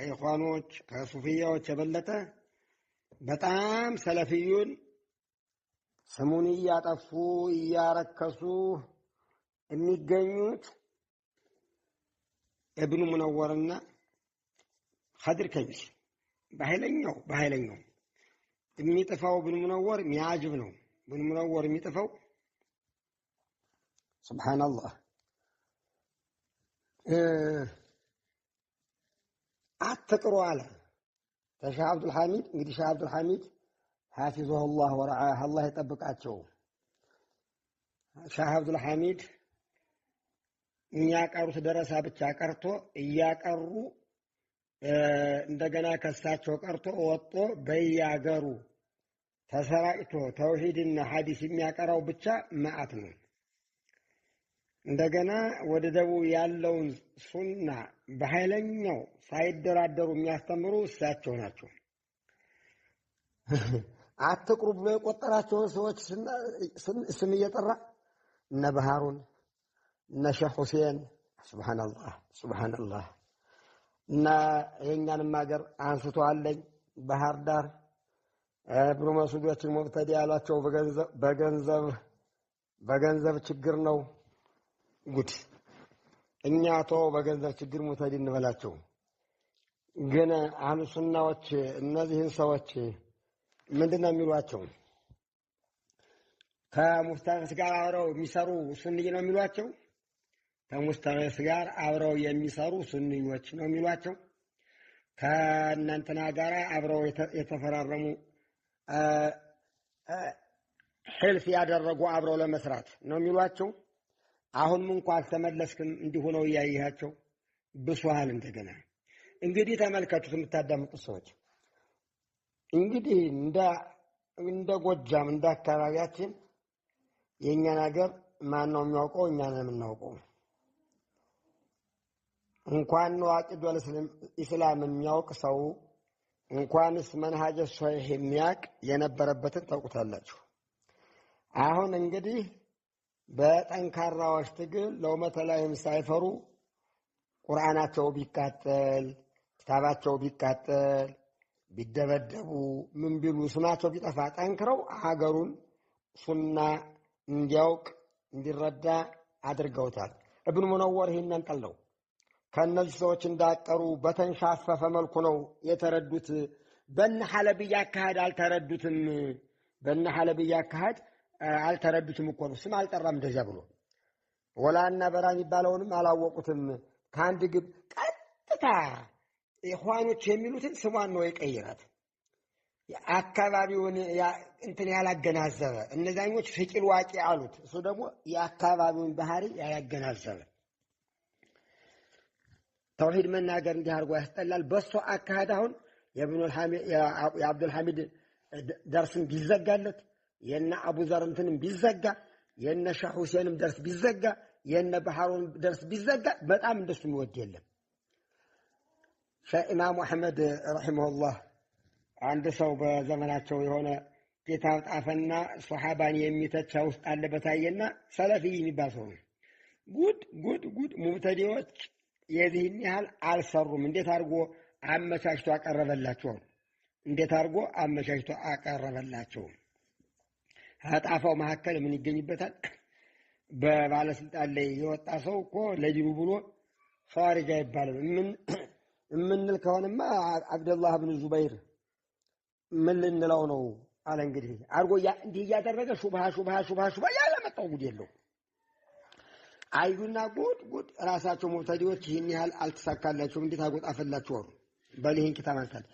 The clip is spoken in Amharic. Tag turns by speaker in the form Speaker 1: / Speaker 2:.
Speaker 1: ከኢኽዋኖች ከሱፊያዎች የበለጠ በጣም ሰለፊዩን ስሙን እያጠፉ እያረከሱ የሚገኙት እብኑ ሙነወርና ኸድር ከቢስ በኃይለኛው በኃይለኛው የሚጥፋው እብኑ ሙነወር የሚያጅብ ነው። እብኑ ሙነወር የሚጥፈው ሱብሓነላህ አትቅሩ አለ ተሻህ አብዱልሐሚድ። እንግዲህ ሻህ አብዱልሐሚድ ሐፊዘሁላህ ወረዓህ አላህ ይጠብቃቸው። ሻህ አብዱልሐሚድ የሚያቀሩት ደረሳ ብቻ ቀርቶ እያቀሩ እንደገና ከሳቸው ቀርቶ ወጥቶ በያገሩ ተሰራጭቶ ተውሂድና ሐዲስ የሚያቀራው ብቻ መዓት ነው። እንደገና ወደ ደቡብ ያለውን ሱና በኃይለኛው ሳይደራደሩ የሚያስተምሩ እሳቸው ናቸው። አትቅሩ ብሎ የቆጠራቸውን ሰዎች ስም እየጠራ እነ ባህሩን እነ ሼህ ሁሴን ሱብሓነላህ ሱብሓነላህ እና የእኛንም ሀገር አንስቶ አለኝ ባህር ዳር እብኑ መስዑዶችን ሙብተዲ ያሏቸው በገንዘብ ችግር ነው። ጉድ እኛ ቶ በገንዘብ ችግር ሙብተዲ እንበላቸው። ግን አህሉ ሱናዎች እነዚህን ሰዎች ምንድን ነው የሚሏቸው? ከሙፍተሪስ ጋር አብረው የሚሰሩ ሱንይ ነው የሚሏቸው? ከሙፍተሪስ ጋር አብረው የሚሰሩ ሱንዮች ነው የሚሏቸው? ከእናንተና ጋር አብረው የተፈራረሙ ሕልፍ ያደረጉ አብረው ለመስራት ነው የሚሏቸው? አሁንም እንኳ አልተመለስክም፣ እንዲሁ ነው እያየሃቸው ብሶሃል። እንደገና እንግዲህ ተመልከቱት፣ የምታዳምጡት ሰዎች እንግዲህ እንደ ጎጃም እንደ አካባቢያችን የእኛን ሀገር ማን ነው የሚያውቀው? እኛ ነን የምናውቀው። እንኳን ነዋቂዶል ኢስላም የሚያውቅ ሰው እንኳንስ መንሃጀ ሶሒህ የሚያውቅ የነበረበትን ታውቁታላችሁ። አሁን እንግዲህ በጠንካራዎች ትግል ለውመተ ላይም ሳይፈሩ ቁርአናቸው ቢቃጠል ኪታባቸው ቢቃጠል ቢደበደቡ ምን ቢሉ ስማቸው ቢጠፋ ጠንክረው ሀገሩን ሱና እንዲያውቅ እንዲረዳ አድርገውታል። እብኑ ሙነወር ይህንን ጠለው ከእነዚህ ሰዎች እንዳቀሩ በተንሻፈፈ መልኩ ነው የተረዱት። በነ ሐለብያ አካሄድ አልተረዱትም። በነ ሐለብያ አካሄድ አልተረዱትም እኮ ነው። ስም አልጠራም እንደዚያ ብሎ ወላና በራ የሚባለውንም አላወቁትም። ከአንድ ግብ ቀጥታ ኢኽዋኖች የሚሉትን ስሟን ነው የቀይራት። አካባቢውን እንትን ያላገናዘበ እነዛኞች ፍቂል ዋቂ አሉት። እሱ ደግሞ የአካባቢውን ባህሪ ያላገናዘበ ተውሂድ መናገር እንዲህ አድርጎ ያስጠላል። በእሱ አካሄድ አሁን የአብዱልሐሚድ ደርስም ቢዘጋለት የነ አቡዘር እንትንም ቢዘጋ የነ ሻህ ሁሴንም ደርስ ቢዘጋ የነ ባህሩን ደርስ ቢዘጋ በጣም እንደሱ የሚወድ የለም። ኢማሙ አሕመድ ረሒመሁላህ አንድ ሰው በዘመናቸው የሆነ ኪታብ ጣፈና ሶሓባን የሚተቻ ውስጥ አለበት አየና ሰለፊ የሚባል ሰው ነው። ጉድ ጉድ ጉድ! ሙብተዲዎች የዚህን ያህል አልሰሩም። እንዴት አድርጎ አመቻችቶ አቀረበላቸው? እንዴት አድርጎ አመቻችቶ አቀረበላቸው? ከጣፋው መካከል ምን ይገኝበታል? በባለስልጣን ላይ የወጣ ሰው እኮ ለዲኑ ብሎ ኸዋሪጅ አይባልም የምንል ከሆነማ አብደላህ ብን ዙበይር ምን ልንለው ነው አለ። እንግዲህ አድርጎ እንዲህ እያደረገ ሹብሃ ሹብሃ ሹብሃ ሹብሃ ያላመጣው ጉድ የለው። አዩና ጉድ ጉድ! ራሳቸው ሙብተዲዎች ይህን ያህል አልተሳካላቸውም። እንዴት አድርጎ ጣፈላቸው አሉ። በል ይህን ኪታብ አንሳል።